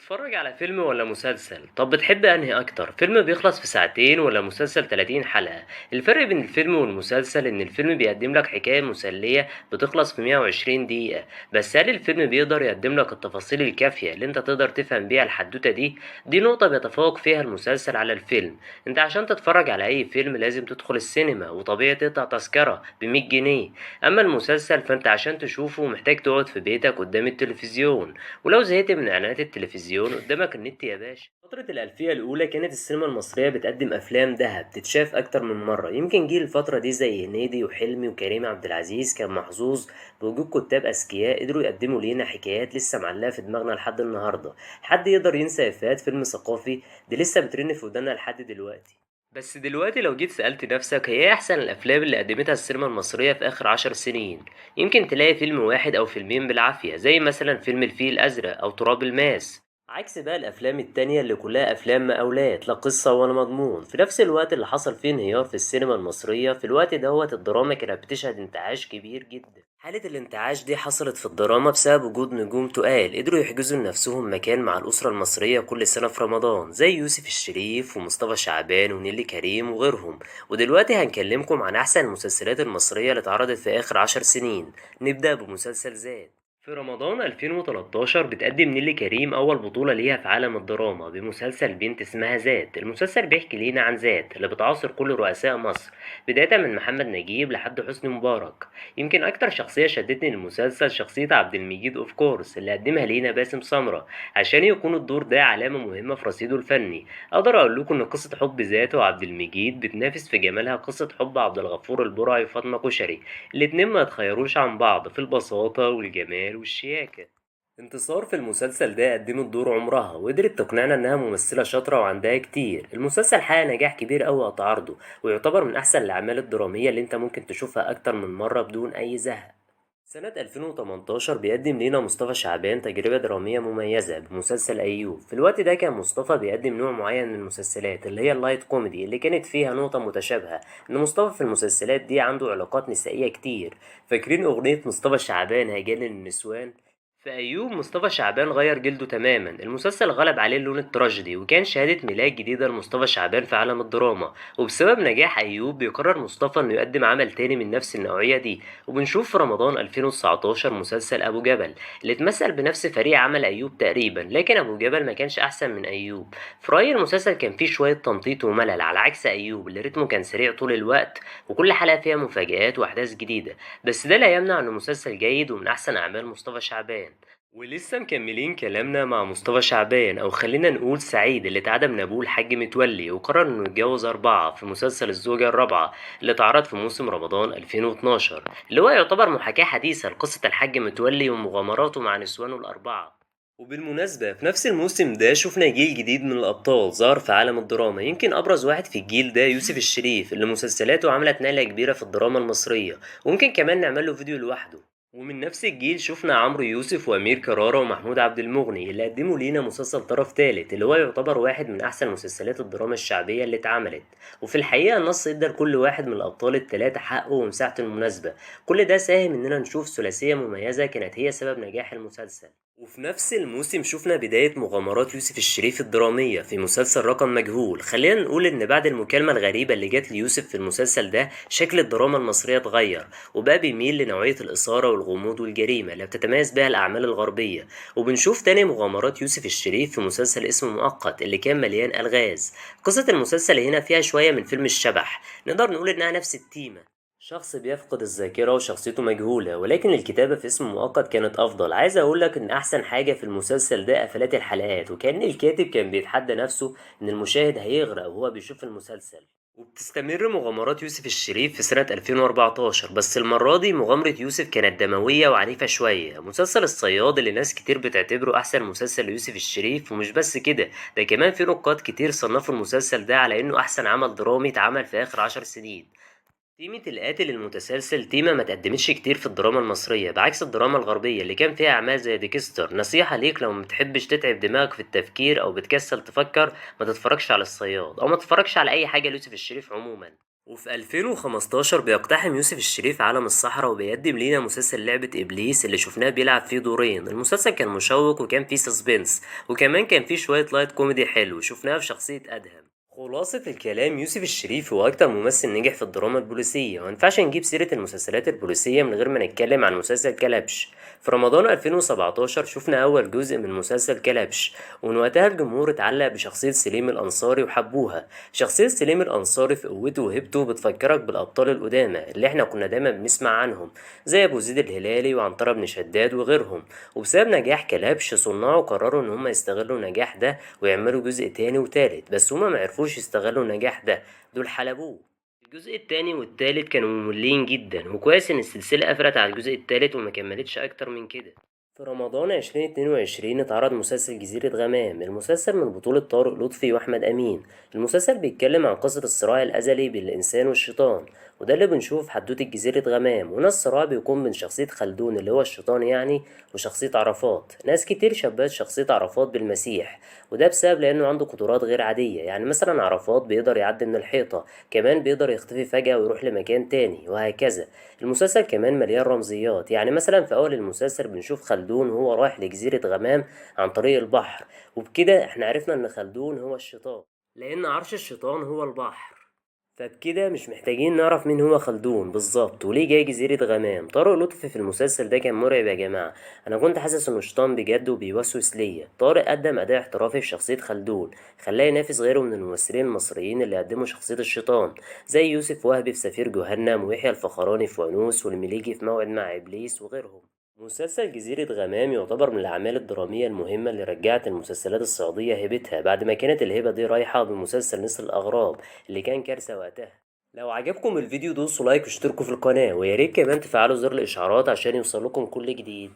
تتفرج على فيلم ولا مسلسل؟ طب بتحب انهي اكتر؟ فيلم بيخلص في ساعتين ولا مسلسل 30 حلقة؟ الفرق بين الفيلم والمسلسل ان الفيلم بيقدم لك حكاية مسلية بتخلص في 120 دقيقة، بس هل الفيلم بيقدر يقدم لك التفاصيل الكافية اللي انت تقدر تفهم بيها الحدوتة دي؟ دي نقطة بيتفوق فيها المسلسل على الفيلم. انت عشان تتفرج على اي فيلم لازم تدخل السينما وطبيعي تقطع تذكرة ب100 جنيه، اما المسلسل فانت عشان تشوفه محتاج تقعد في بيتك قدام التلفزيون، ولو زهقت من اعلانات التلفزيون قدامك النت يا باشا. فترة الألفية الأولى كانت السينما المصرية بتقدم أفلام دهب تتشاف أكتر من مرة. يمكن جيل الفترة دي زي هنيدي وحلمي وكريم عبد العزيز كان محظوظ بوجود كتاب أذكياء قدروا يقدموا لينا حكايات لسه معلقة في دماغنا لحد النهاردة. حد يقدر ينسى إفيهات فيلم ثقافي دي لسه بترن في ودانا لحد دلوقتي؟ بس دلوقتي لو جيت سألت نفسك هي ايه أحسن الأفلام اللي قدمتها السينما المصرية في آخر 10 سنين؟ يمكن تلاقي فيلم واحد أو فيلمين بالعافية، زي مثلا فيلم الفيل الأزرق أو تراب الماس، عكس بقى الأفلام التانية اللي كلها أفلام مقاولات لا قصة ولا مضمون. في نفس الوقت اللي حصل فيه انهيار في السينما المصرية، في الوقت دوت الدراما كانت بتشهد انتعاش كبير جدا. حالة الانتعاش دي حصلت في الدراما بسبب وجود نجوم تقال قدروا يحجزوا لنفسهم مكان مع الأسرة المصرية كل سنة في رمضان، زي يوسف الشريف ومصطفى شعبان ونيلي كريم وغيرهم. ودلوقتي هنكلمكم عن أحسن المسلسلات المصرية اللي اتعرضت في آخر 10 سنين. نبدأ بمسلسل ذات. في رمضان 2013 بتقدم نيلي كريم أول بطولة ليها في عالم الدراما بمسلسل بنت اسمها ذات. المسلسل بيحكي لينا عن ذات اللي بتعاصر كل رؤساء مصر بداية من محمد نجيب لحد حسني مبارك. يمكن أكتر شخصية شدتني للمسلسل شخصية عبد المجيد of course اللي قدمها لينا باسم سمرة عشان يكون الدور ده علامة مهمة في رصيده الفني. أقدر أقول لكم إن قصة حب ذات وعبد المجيد بتنافس في جمالها قصة حب عبد الغفور البرعي وفاطمة كشري. الاتنين ما يتخيروش عن بعض في البساطة والجمال والشياكة. انتصار في المسلسل ده قدمت دور عمرها وقدرت تقنعنا انها ممثلة شاطرة وعندها كتير. المسلسل حقق نجاح كبير قوي وقت عرضه، ويعتبر من احسن الاعمال الدرامية اللي انت ممكن تشوفها اكتر من مرة بدون اي زهق. سنة 2018 بيقدم لينا مصطفى شعبان تجربة درامية مميزة بمسلسل أيوب. في الوقت ده كان مصطفى بيقدم نوع معين من المسلسلات اللي هي ال light comedy، اللي كانت فيها نقطة متشابهة إن مصطفى في المسلسلات دي عنده علاقات نسائية كتير. فاكرين أغنية مصطفى شعبان هجان النسوان؟ في أيوب مصطفى شعبان غير جلده تماما. المسلسل غلب عليه اللون التراجيدي وكان شهادة ميلاد جديدة لمصطفى شعبان في عالم الدراما. وبسبب نجاح أيوب بيقرر مصطفى إنه يقدم عمل تاني من نفس النوعية دي، وبنشوف في رمضان 2019 مسلسل أبو جبل اللي اتمثل بنفس فريق عمل أيوب تقريبا، لكن أبو جبل ما كانش أحسن من أيوب. في رأيي المسلسل كان فيه شوية تمطيط وملل، على عكس أيوب اللي رتمه كان سريع طول الوقت وكل حلقة فيها مفاجآت وأحداث جديدة. بس ده لا يمنع إنه مسلسل جيد ومن أحسن أعمال مصطفى شعبان. ولسه مكملين كلامنا مع مصطفى شعبان، او خلينا نقول سعيد اللي اتعدى من ابوه الحاج متولي وقرر انه يتجوز 4 في مسلسل الزوجة الرابعة اللي اتعرض في موسم رمضان 2012، اللي هو يعتبر محاكاة حديثة لقصة الحاج متولي ومغامراته مع نسوانه ال4. وبالمناسبة في نفس الموسم ده شفنا جيل جديد من الأبطال ظهر في عالم الدراما. يمكن أبرز واحد في الجيل ده يوسف الشريف اللي مسلسلاته عملت نقلة كبيرة في الدراما المصرية، وممكن كمان نعمل له فيديو لوحده. ومن نفس الجيل شفنا عمرو يوسف وأمير كرارة ومحمود عبد المغني اللي قدموا لينا مسلسل طرف ثالث اللي هو يعتبر واحد من أحسن مسلسلات الدراما الشعبية اللي اتعملت. وفي الحقيقة النص ادى لكل واحد من الأبطال الثلاثة حقه ومساحته المناسبة. كل ده ساهم إننا نشوف ثلاثية مميزة كانت هي سبب نجاح المسلسل. وفي نفس الموسم شفنا بداية مغامرات يوسف الشريف الدرامية في مسلسل رقم مجهول. خلينا نقول إن بعد المكالمة الغريبة اللي جت ليوسف في المسلسل ده شكل الدراما المصرية اتغير، وبقى بيميل لنوعية الإثارة والغموض والجريمة اللي بتتميز بها الأعمال الغربية. وبنشوف تاني مغامرات يوسف الشريف في مسلسل اسمه مؤقت اللي كان مليان ألغاز. قصة المسلسل هنا فيها شوية من فيلم الشبح، نقدر نقول إنها نفس التيمة، شخص بيفقد الذاكرة وشخصيته مجهولة، ولكن الكتابة في اسم مؤقت كانت أفضل. عايز أقولك إن أحسن حاجة في المسلسل ده قفلات الحلقات، وكأن الكاتب كان بيتحدى نفسه إن المشاهد هيغرق وهو بيشوف المسلسل. وبتستمر مغامرات يوسف الشريف في سنة 2014، بس المرة دي مغامرة يوسف كانت دموية وعنيفة شوية. مسلسل الصياد اللي ناس كتير بتعتبره أحسن مسلسل ليوسف الشريف، ومش بس كده، ده كمان في نقاد كتير صنفوا المسلسل ده على إنه أحسن عمل درامي اتعمل في آخر 10 سنين. تيمة القاتل المتسلسل تيمة ما تقدمتش كتير في الدراما المصرية، بعكس الدراما الغربية اللي كان فيها أعمال زي ديكستر. نصيحة ليك لو متحبش تتعب دماغك في التفكير أو بتكسل تفكر، ما تتفرجش على الصياد أو ما تتفرجش على أي حاجة ليوسف الشريف عموما. وفي 2015 بيقتحم يوسف الشريف عالم الصحراء وبيقدم لينا مسلسل لعبة إبليس اللي شفناه بيلعب فيه دورين. المسلسل كان مشوق وكان فيه suspense، وكمان كان فيه شوية light comedy حلو شفناها في شخصية أدهم. خلاصة الكلام، يوسف الشريف هو أكتر ممثل نجح في الدراما البوليسية، ومينفعش نجيب سيرة المسلسلات البوليسية من غير ما نتكلم عن مسلسل كلبش. في رمضان 2017 شفنا أول جزء من مسلسل كلبش، ومن وقتها الجمهور اتعلق بشخصية سليم الأنصاري وحبوها. شخصية سليم الأنصاري في قوته وهيبته بتفكرك بالأبطال القدامى اللي احنا كنا دايما بنسمع عنهم، زي أبو زيد الهلالي وعنترة بن شداد وغيرهم. وبسبب نجاح كلبش صناعه قرروا إن هم يستغلوا النجاح ده ويعملوا جزء تاني وتالت، بس هما معرفوش يستغلوا النجاح ده، دول حلبوه. الجزء التاني والتالت كانوا مملين جدا، وكويس ان السلسلة قفلت على الجزء التالت وما كملتش اكتر من كده. في رمضان 2022 اتعرض مسلسل جزيرة غمام. المسلسل من بطولة طارق لطفي وأحمد أمين. المسلسل بيتكلم عن قصة الصراع الأزلي بين الإنسان والشيطان، وده اللي بنشوفه في حدوتة جزيرة غمام. وهنا الصراع بيكون بين شخصية خلدون اللي هو الشيطان يعني، وشخصية عرفات. ناس كتير شبهت شخصية عرفات بالمسيح، وده بسبب لأنه عنده قدرات غير عادية. يعني مثلا عرفات بيقدر يعدي من الحيطة، كمان بيقدر يختفي فجأة ويروح لمكان تاني، وهكذا. المسلسل كمان مليان رمزيات، يعني مثلا في أول المسلسل بنشوف خلدون وهو رايح لجزيرة غمام عن طريق البحر، وبكده احنا عرفنا ان خلدون هو الشيطان، لأن عرش الشيطان هو البحر. فبكده مش محتاجين نعرف مين هو خلدون بالظبط وليه جاي جزيرة غمام. طارق لطفي في المسلسل ده كان مرعب يا جماعة، أنا كنت حاسس إنه شيطان بجد وبيوسوس ليا. طارق قدم أداء احترافي في شخصية خلدون، خلاه ينافس غيره من الممثلين المصريين اللي قدموا شخصية الشيطان، زي يوسف وهبي في سفير جهنم، ويحيى الفخراني في ونوس، والمليجي في موعد مع إبليس، وغيرهم. مسلسل جزيرة غمام يعتبر من الأعمال الدرامية المهمة اللي رجعت المسلسلات الصعيدية هيبتها بعد ما كانت الهبة دي رايحة بمسلسل نسل الأغراب اللي كان كارثة وقتها. لو عجبكم الفيديو دوسوا like واشتركوا في القناة، وياريت كمان تفعلوا زر الإشعارات عشان يوصلكم كل جديد.